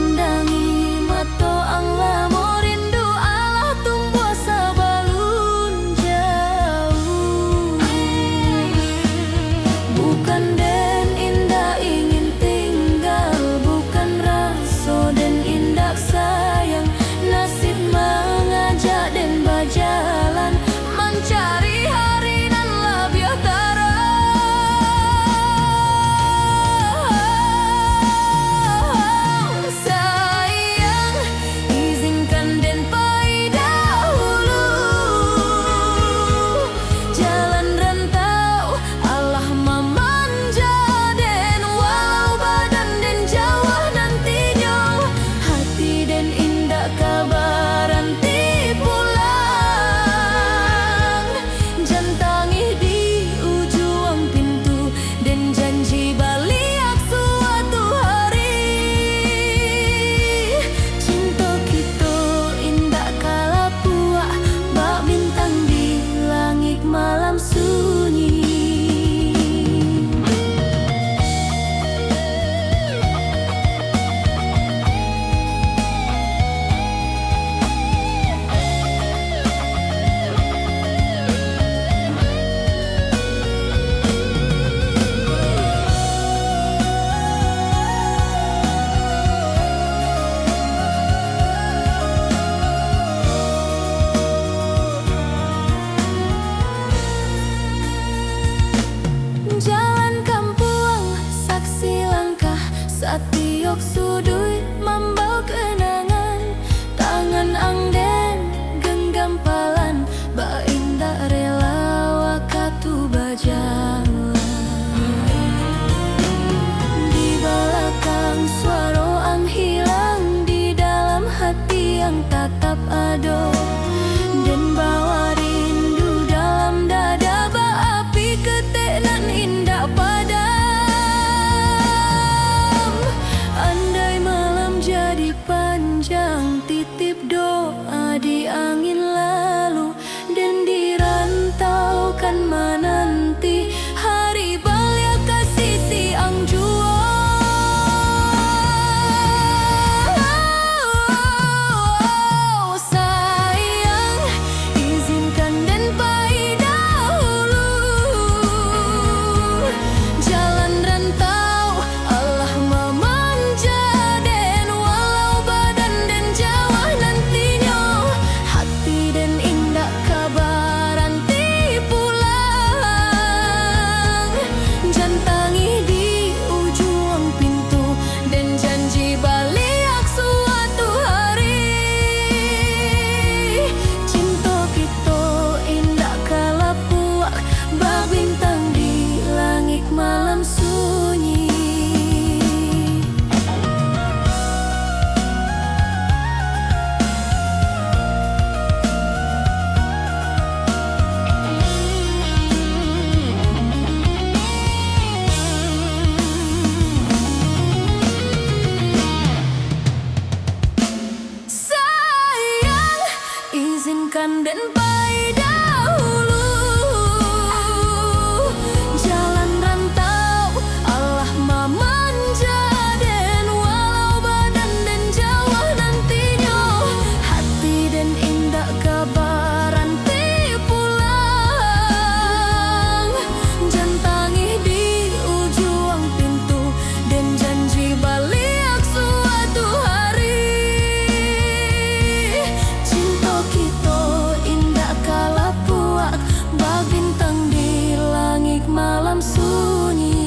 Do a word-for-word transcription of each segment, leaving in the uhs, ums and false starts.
Mandangi mato ang lamo rindu, alah tumbuah sabalun jauah. Bukan den indak ingin tinggal, bukan raso den indak sayang, nasib mangajak den bajalan mancari hari nan labiah tarang. Sayang, izinkan den pai dahulu. Jalan rantau alah mamanja den, walau badan den jauah nantinyo, hati den indak ka baranti pulang. Jan tangih di ujuang pintu, den janji baliak suatu hari. Cinto kito indak ka lapuak, bak bintang di langik malam sunyi. Jalan kampuang, saksi langkah, satiok suduik mambao kenangan. Tangan ang den genggam palan, bak indak rela wakatu bajalan. Di balakang suaro ang hilang, di dalam hati ang tatap ado. Den bawa rindu dalam dada, bak api ketek nan indak padam. Andai malam jadi panjang, titip doa di angin lalu, den di rantau kan mananti hari baliak ka sisi ang juo. Sayang, izinkan den pai dahulu. Jalan rantau alah mamanja den, walau badan den jauah nantinyo, hati den indak ka baranti pulang. Jan tangih di ujuang pintu, den janji baliak suatu hari. Cinto kito indak ka lapuak, bak bintang di langik malam sunyi. Sayang, izinkan den pai dahulu. Jalan rantau alah mamanja den, walau badan den jauah nantinyo, hati den indak ka baranti pulang. Jan tangih di ujuang pintu, den janji baliak suatu hari. Cinto kito indak ka lapuak, bak bintang di langik malam sunyi.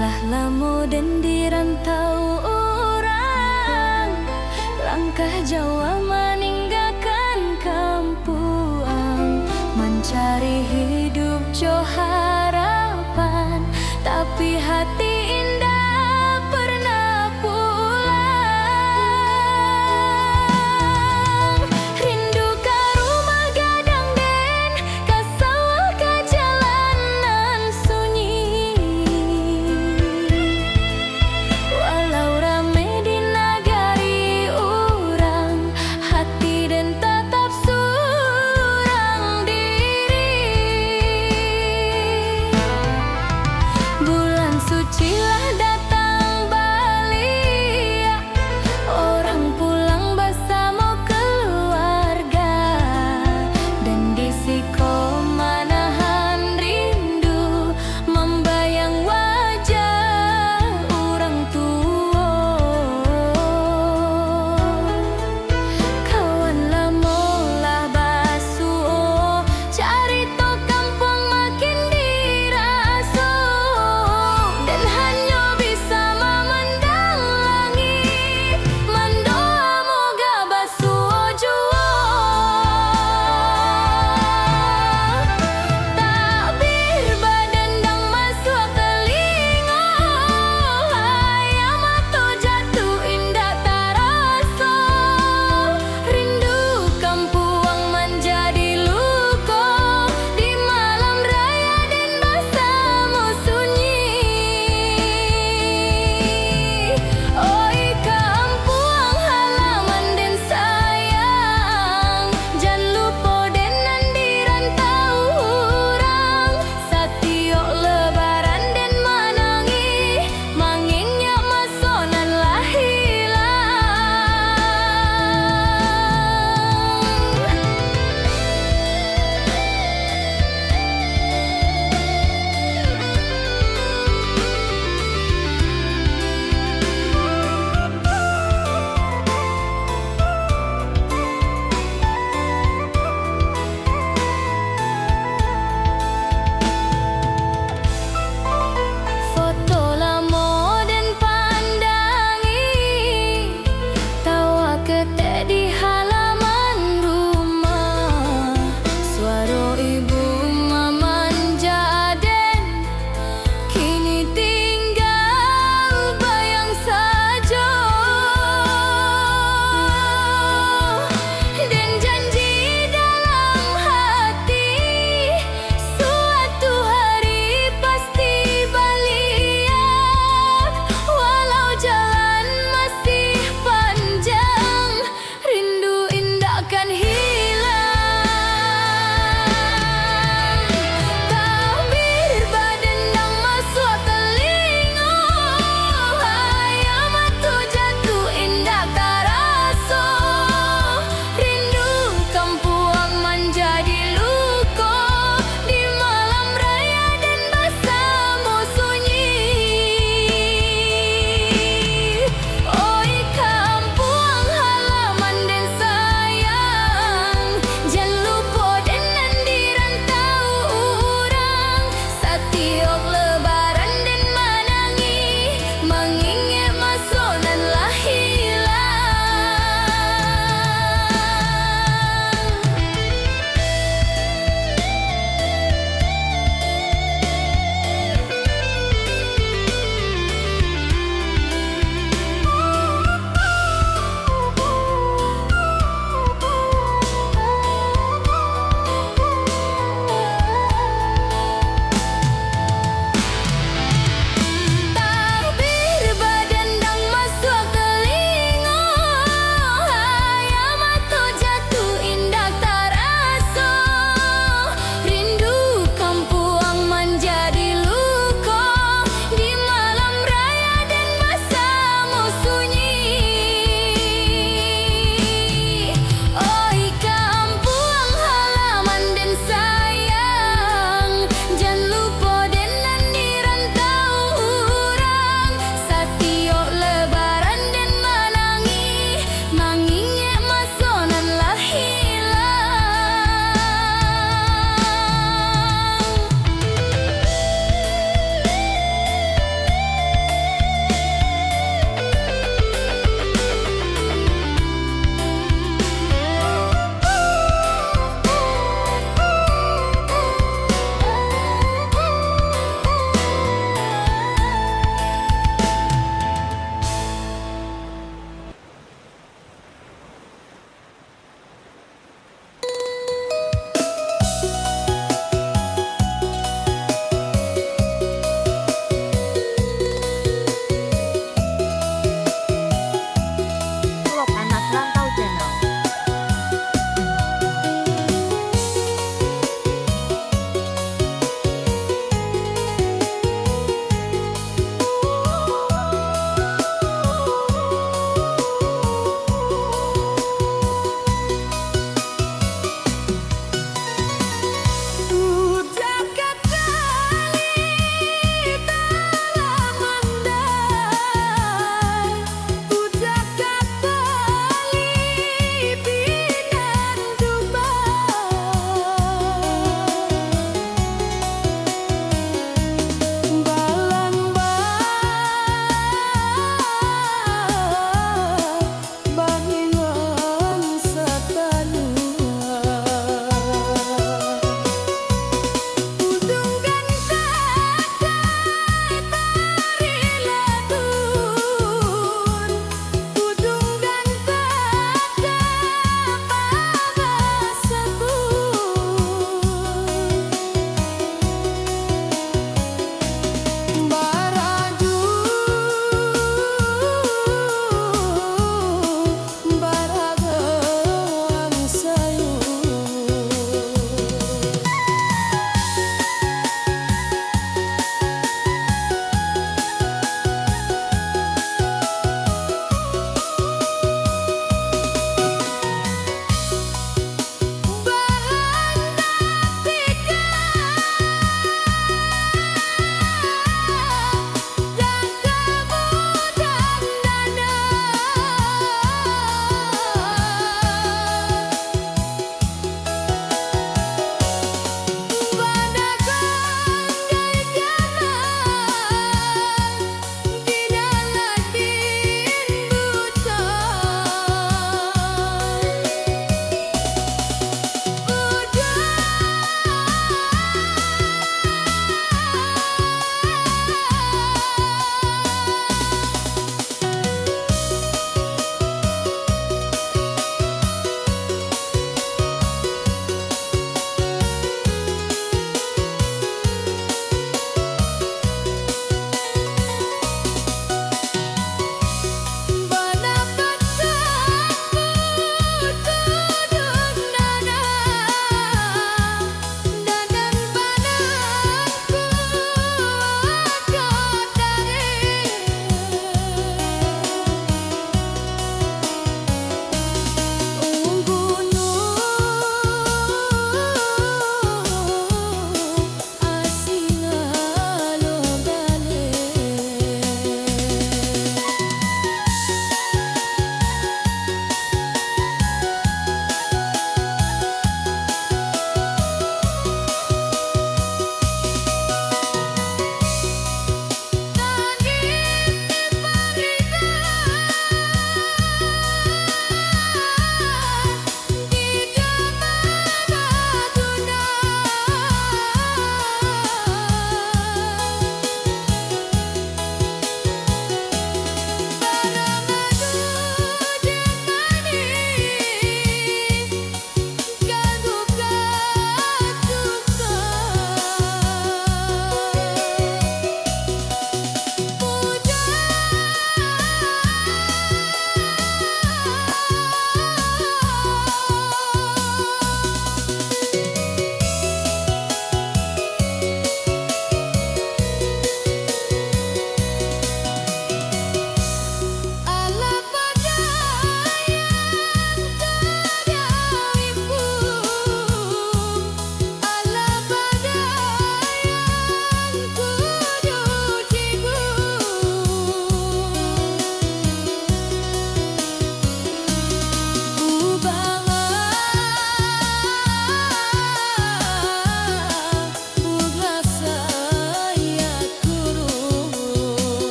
Lah lamo den di rantau urang, langkah jauah maninggakan kampuang, mancari hidup jo harapan, tapi hati indak pernah pulang.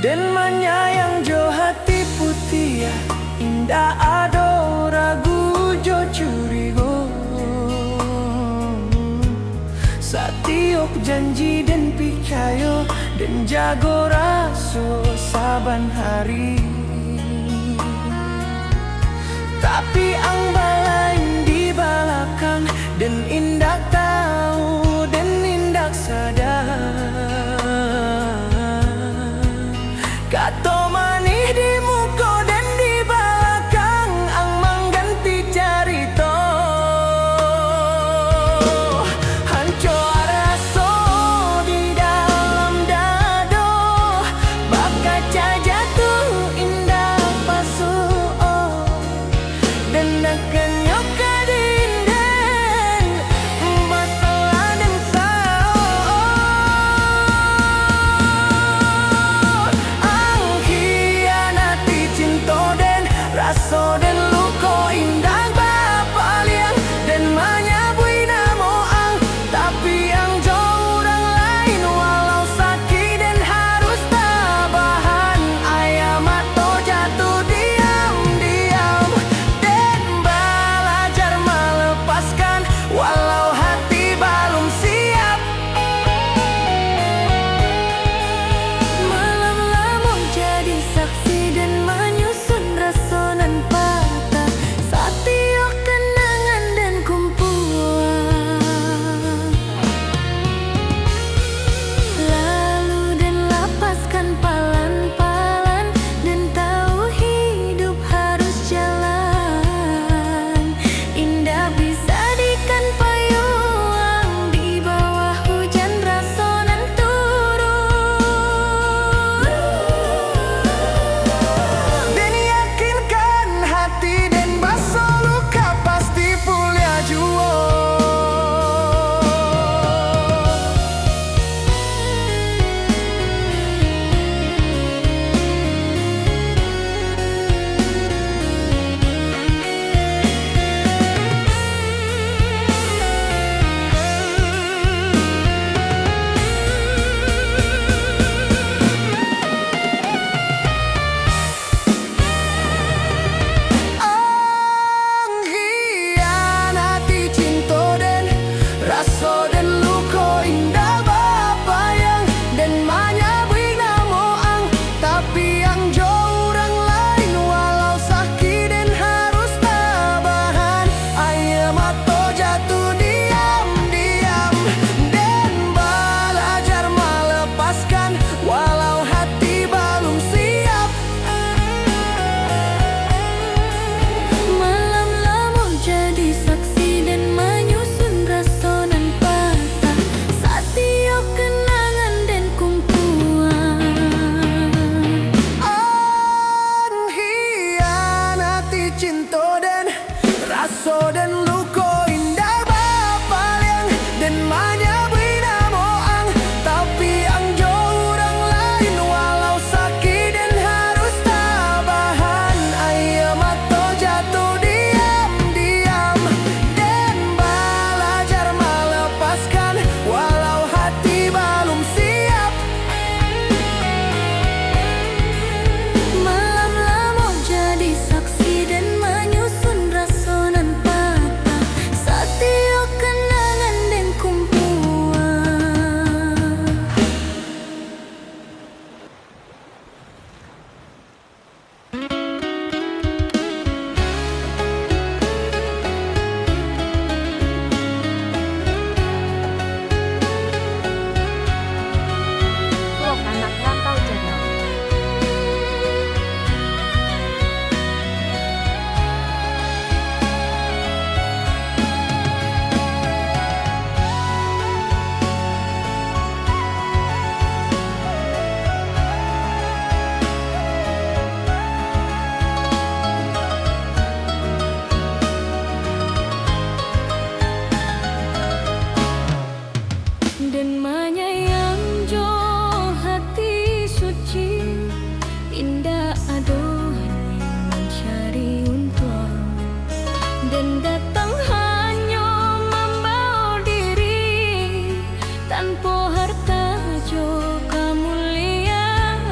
Den manyayang jo hati putiah, indak ado ragu jo curigo. Satiok janji den picayo, den jago raso saban hari. Tapi ang balain di balakang, den indak tahu, den indak sadar. Kato manih di muko, den di balakang ang mangganti carito. Hanco raso di dalam dado, bakaca jatuah indak pasuo. Den nakannyo ka dinden, masalah den sao. Ang khianati cinto den, raso den luko indak bapaliang. Den manyabuik namo ang, tapi ang jo urang lain, walau sakik den harus tabahan. Aia mato jatuah diam-diam, den balajar malepaskan, walau hati balum siap. Malam lamo jadi saksi den manyusun raso nan patah, satiok kanangan den kumpuan. Lalu den lapaskan palan-palan, den tahu hidup harus jalan. Indak bisa dikan payuang di bawah hujan raso nan turun. Den yakinkan hati den baso luka pasti puliah juo. Ang khianati cinto den, raso den luko indak bapayang. Den manyabuik namo ang, tapi ang jo urang lain. Walau sakik den harus tabahan, aia mato jatuah diam-diam. Den balajar malepaskan, walau hati balum siap. Malam lamo jadi saksi den manyusun raso nan patah, satiok kanangan den kumpuan. Ang khianati cinto den, raso den luko indak bapaliang. Den manyabuik namo ang, tapi ang jo urang lain. Walau sakik den harus tabahan, aia mato jatuah diam-diam. Den balajar malepaskan, walau hati balum siap. Malam lamo jadi saksi den manyusun raso nan patah, satiok kanangan den kumpuan. Den manyayang jo hati suci, indak ado mancari untuang. Den datang hanyo mambawa diri, tanpa harta jo kamuliaan.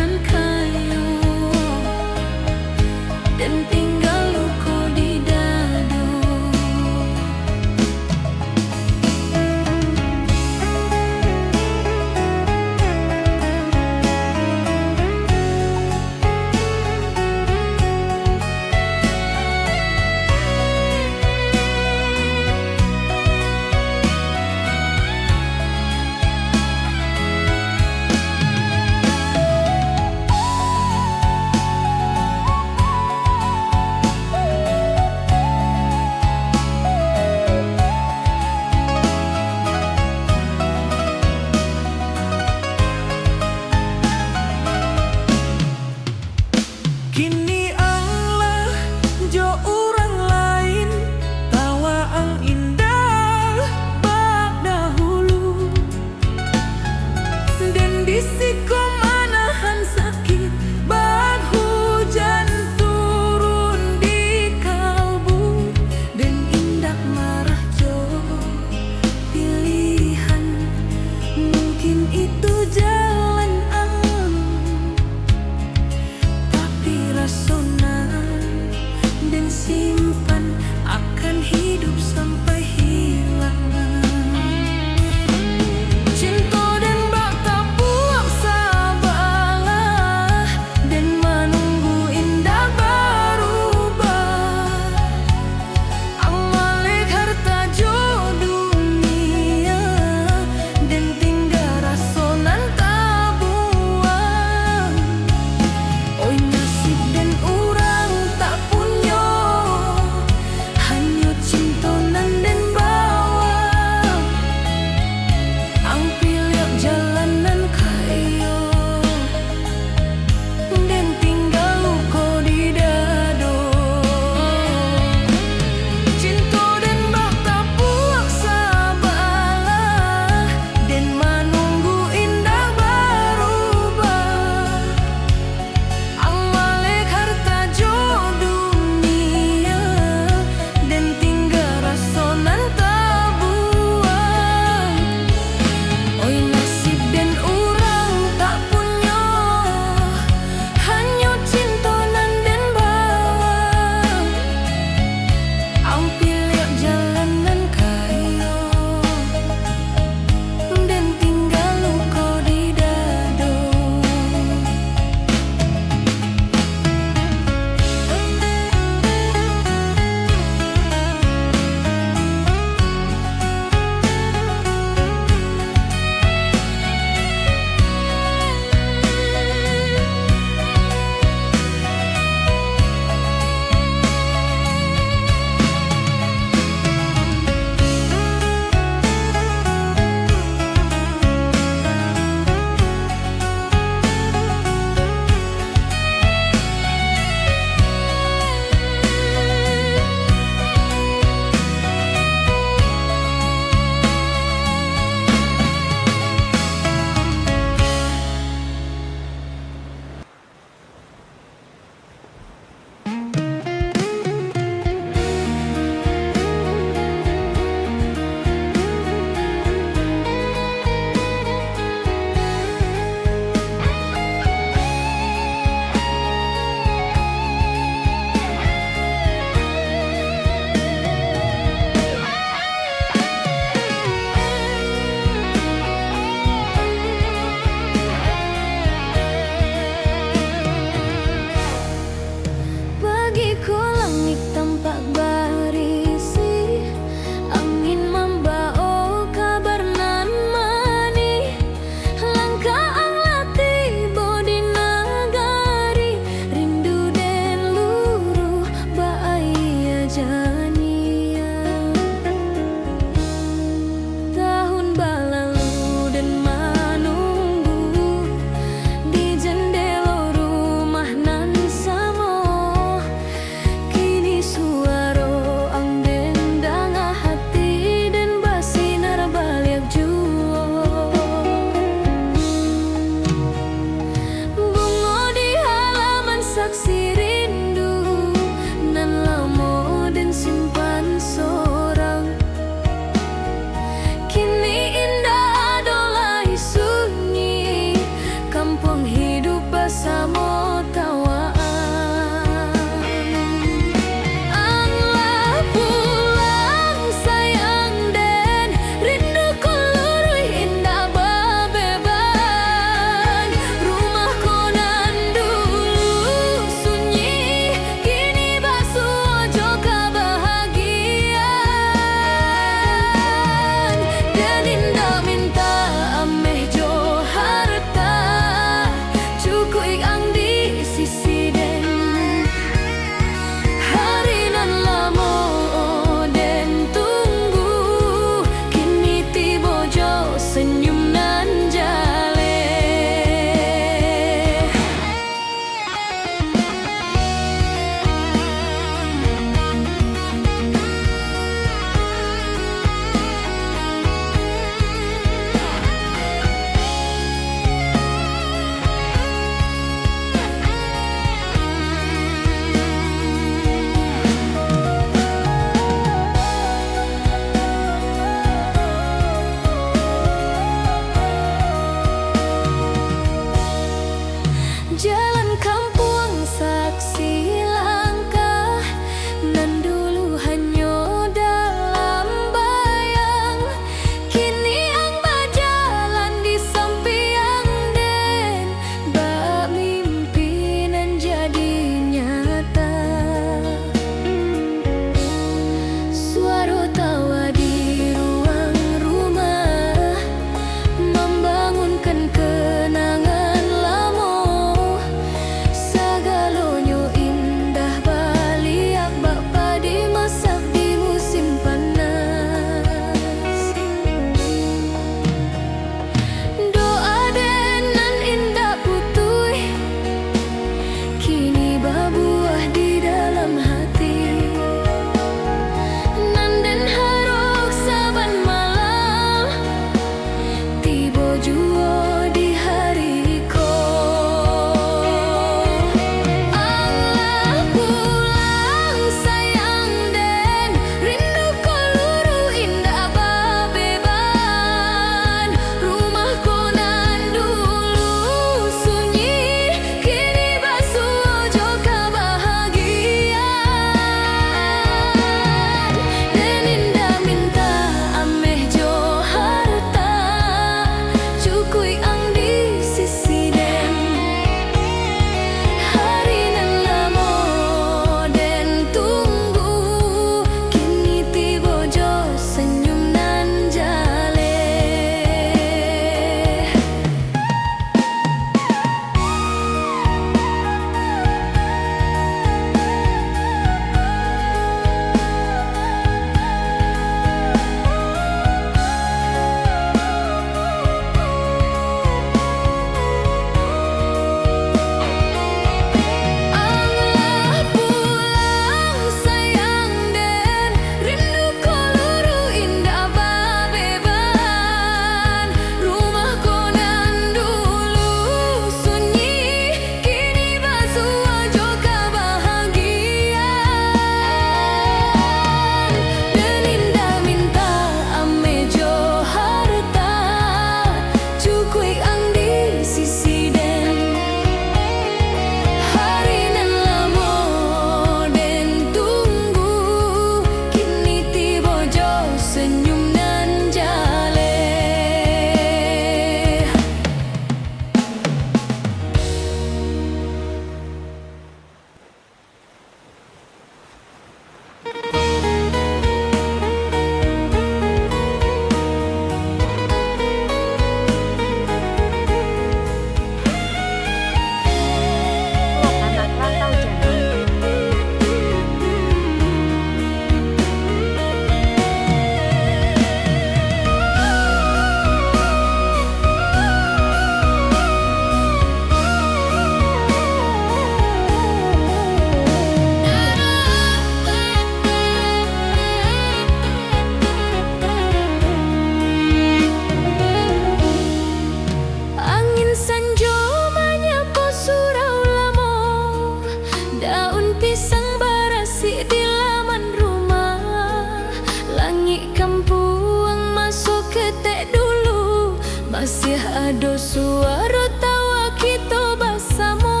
Masih ado suaro tawa kito basamo.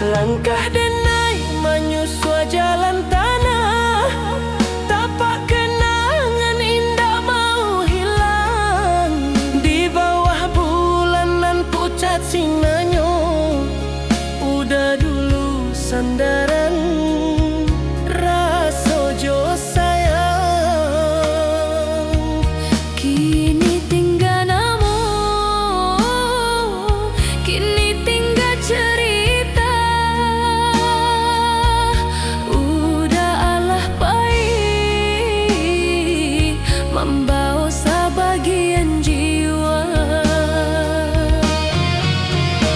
Langkah denai manyusua jalan tanah, tapak kenangan indak mau hilang. Di bawah bulan nan pucat cinanyo, uda dulu sandaran raso jo sayang. Kini tingga namo, kini tingga carita. Uda alah pai, mambawo sabagian jiwa.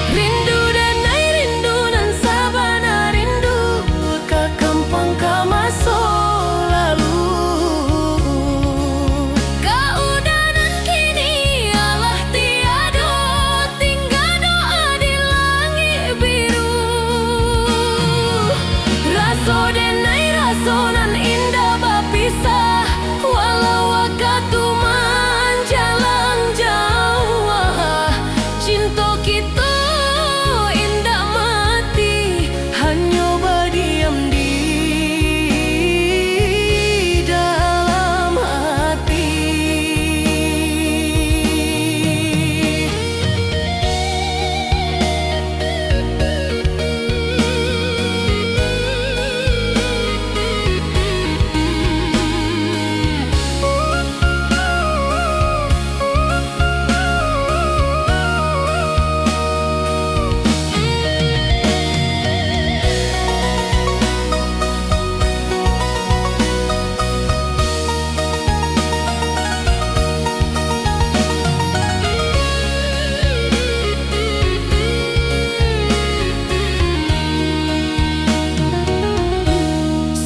Rindu denai rindu nan sabana rindu, ka kampuang ka maso lalu. Ka uda nan kini alah tiado, tingga doa di langik biru. Raso denai raso nan indak bapisah, walau wakatu manjalang jauah. Cinto kito indak mati, hanyo badiam di dalam hati.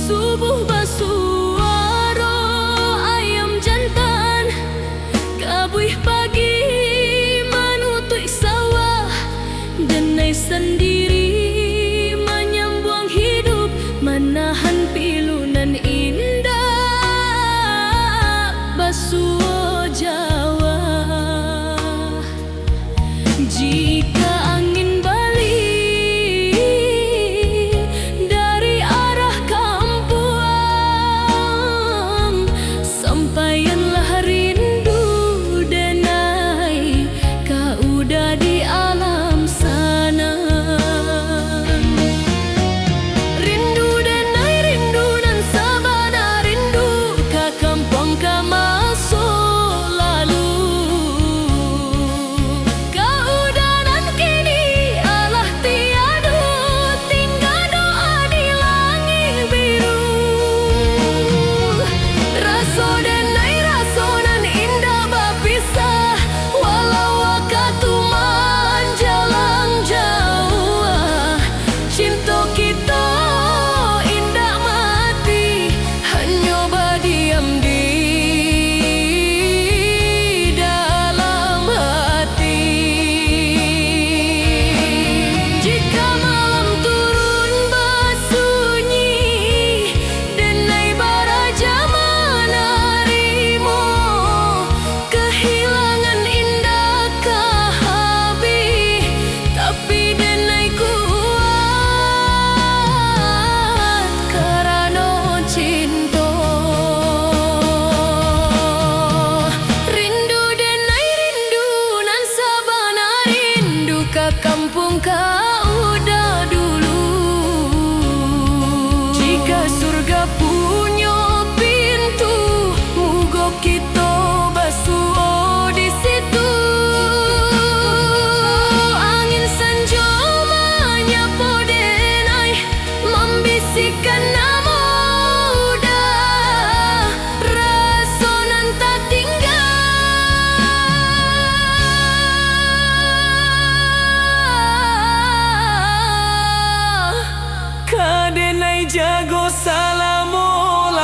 Subuh basuaro ayam jantan, kabuih pagi manutuik sawah, denai sandiri manyambuang hidup, manahan pilu nan indak basuo jauah. Jika angin baliak dari arah kampuang, sampaianlah rindu denai ka uda di alam sana. Rindu denai rindu nan sabana rindu, ka kampuang ka maso lalu. Ka uda nan kini alah tiado, tingga doa di langik biru. Raso denai raso nan indak bapisah, walau wakatu manjalang jauah. Cinto kito indak mati, hanyo badiam di dalam hati. Jika malam turun basunyi, denai baraja manarimo. Kahilangan indak ka habih, tapi denai kuat karano cinto. Rindu denai rindu nan sabana rindu ka kampuang ka uda dulu. Jika surga punyo pintu, mugo kito basuo di situ. Angin sanjo manyapo denai, mambisikan namo uda, raso nan tatingga. Ka denai jago salamo-lamo.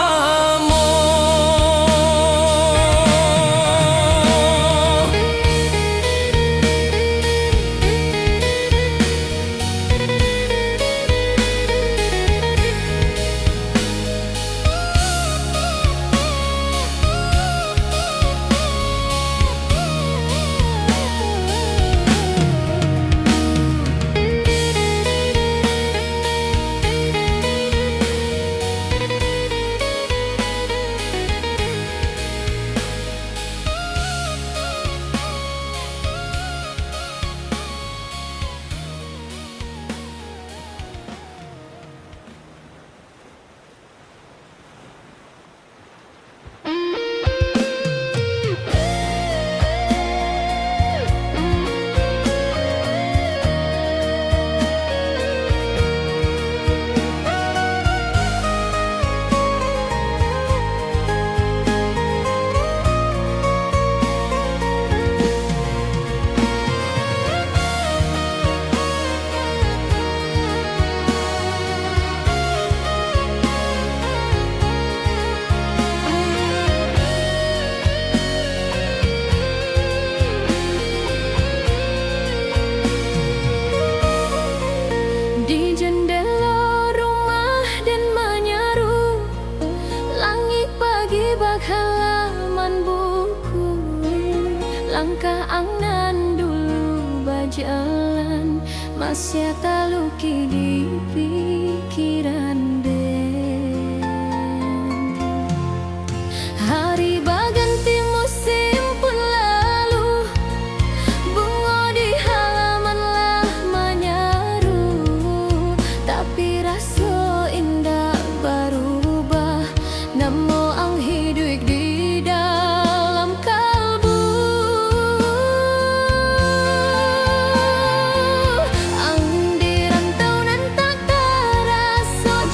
Masih talukik di pikiran den. Hari baganti musim pun lalu, bungo di halaman lah manyaru, tapi raso indak barubah. Namo ang hiduik di dalam kalbu. Ang di rantau nan tak taraso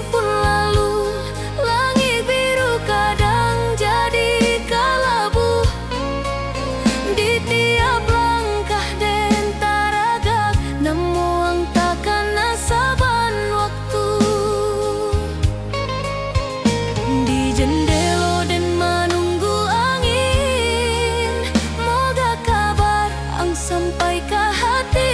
pun lalu, langik biru kadang jadi kalabuah. Di tiap langkah den taragak, namuah takana saban waktu. Di jendelo den manunggu angin, moga kabar ang sampai ka hati,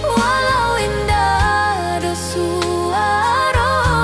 walau indak ado suaro.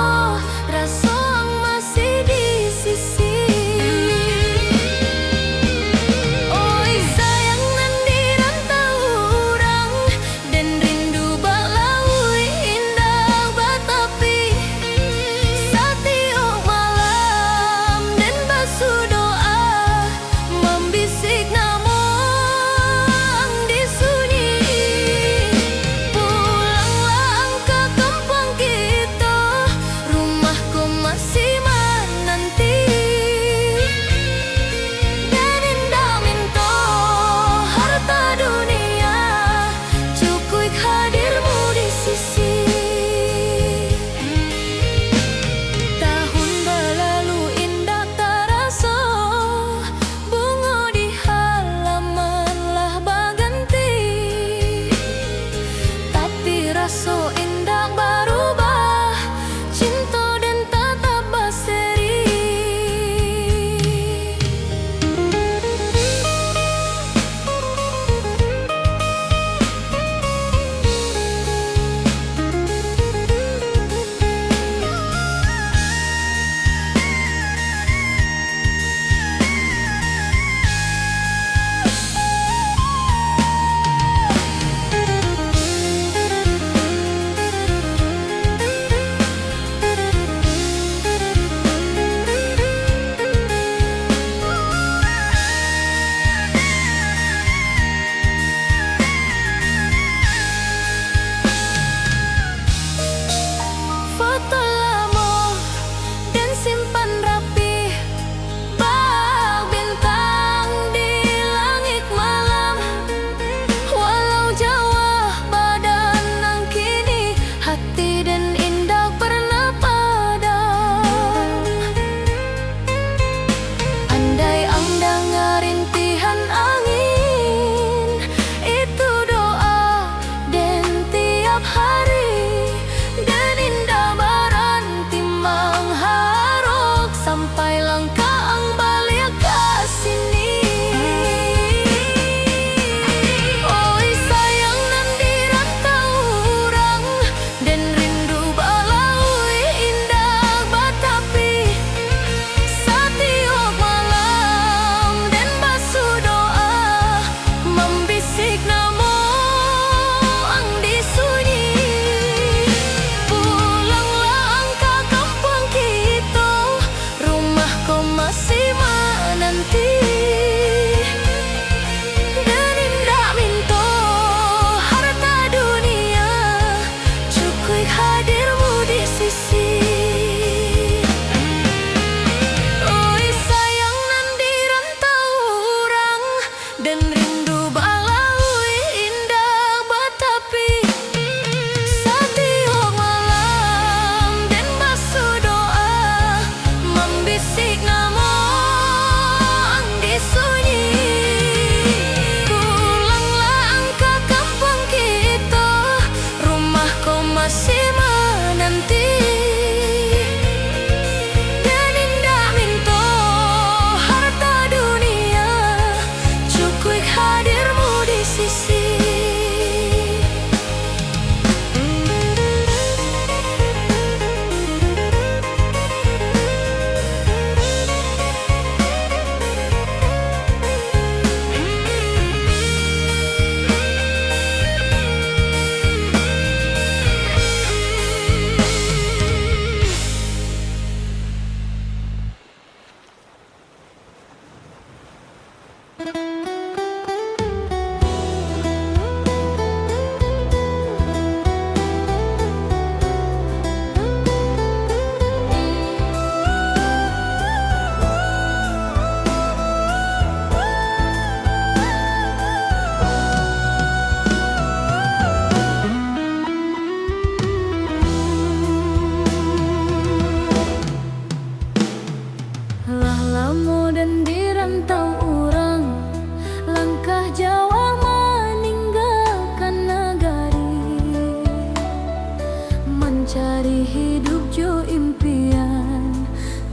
Hidup jo impian,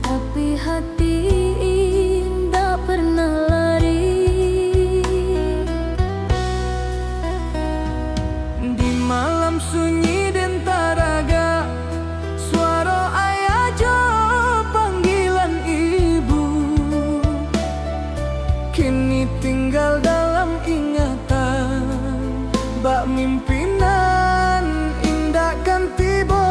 tapi hati indak pernah lari. Di malam sunyi den taragak, suaro ayah jo panggilan ibu. Kini tinggal dalam ingatan, bak mimpi nan indak kan tibo.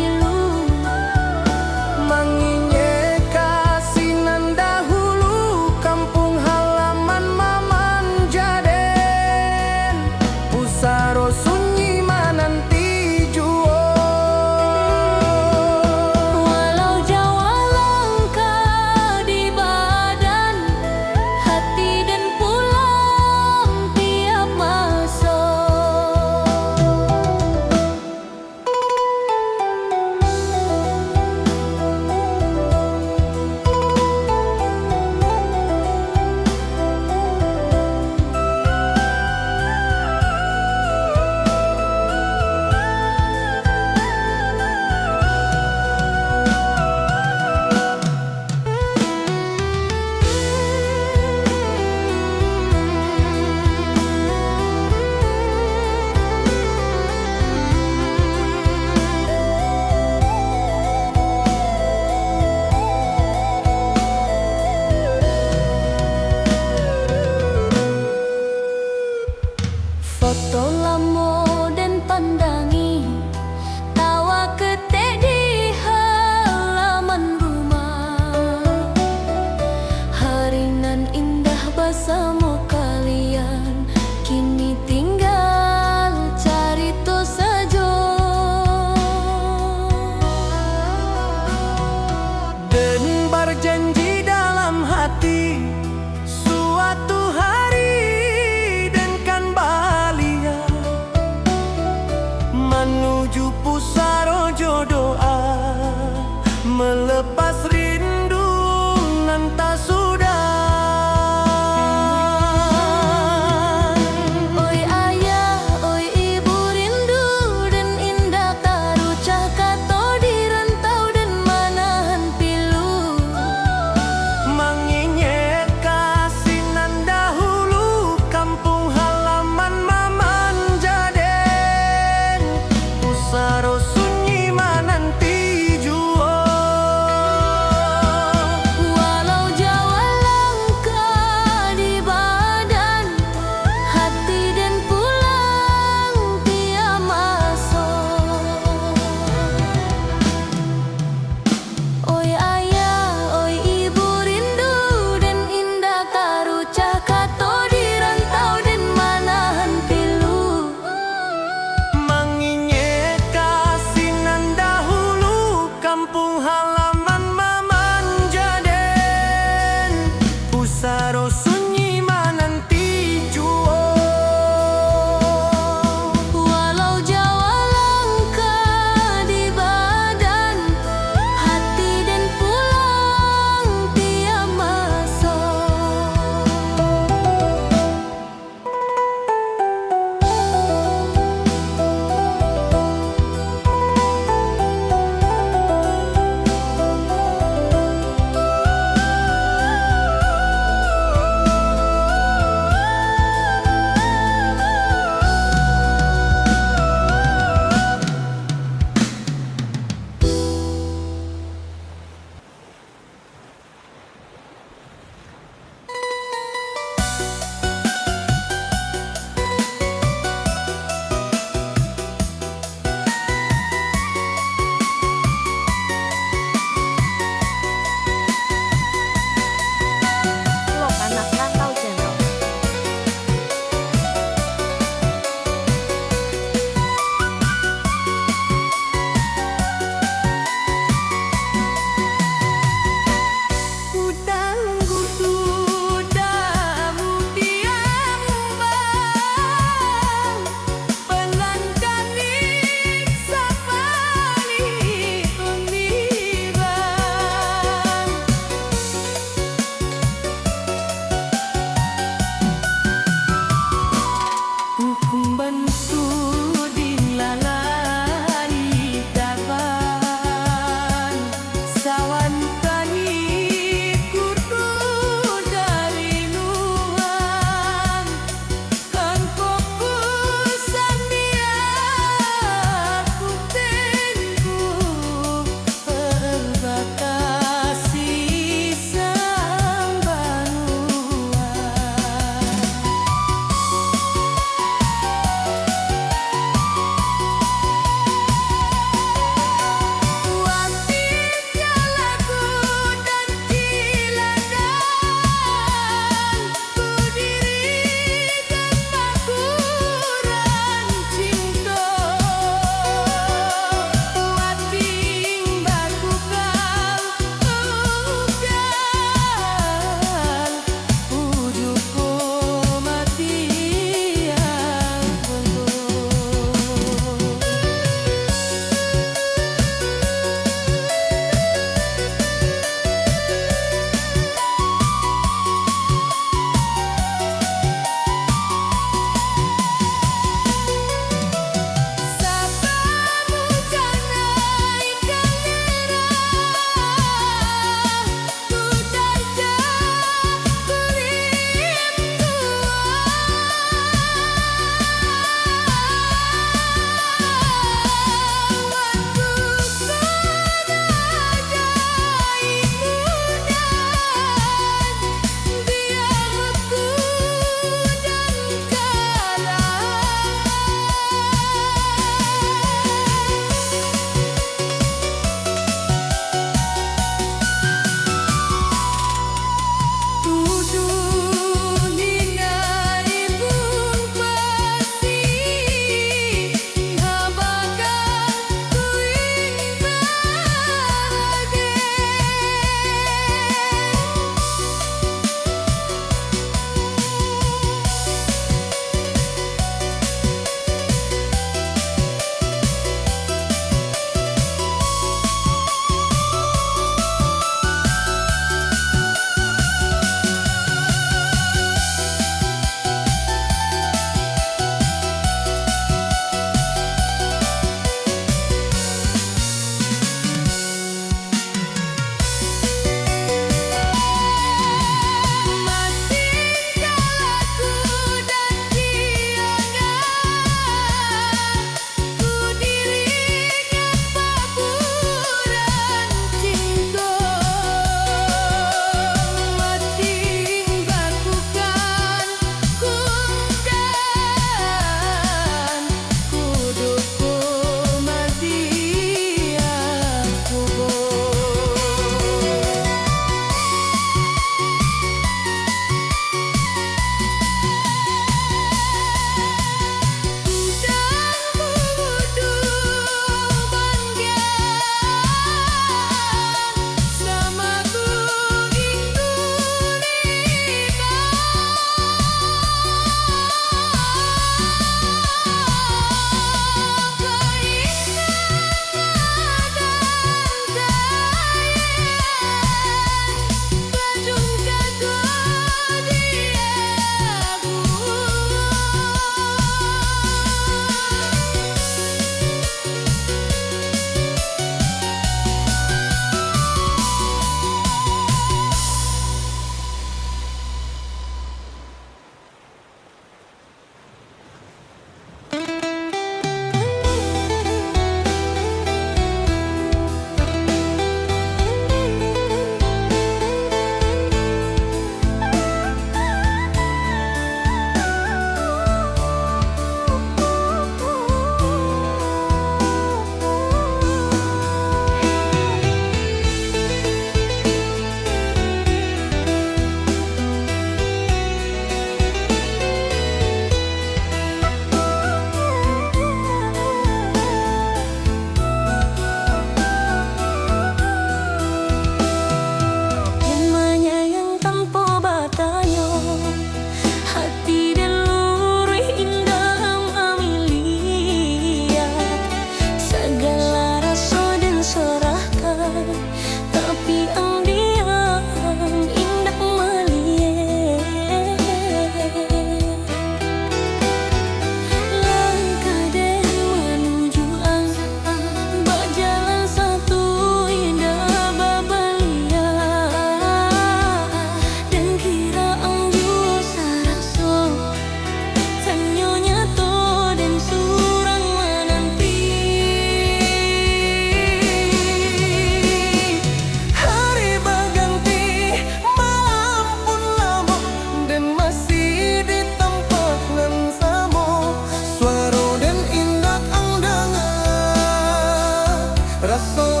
Raso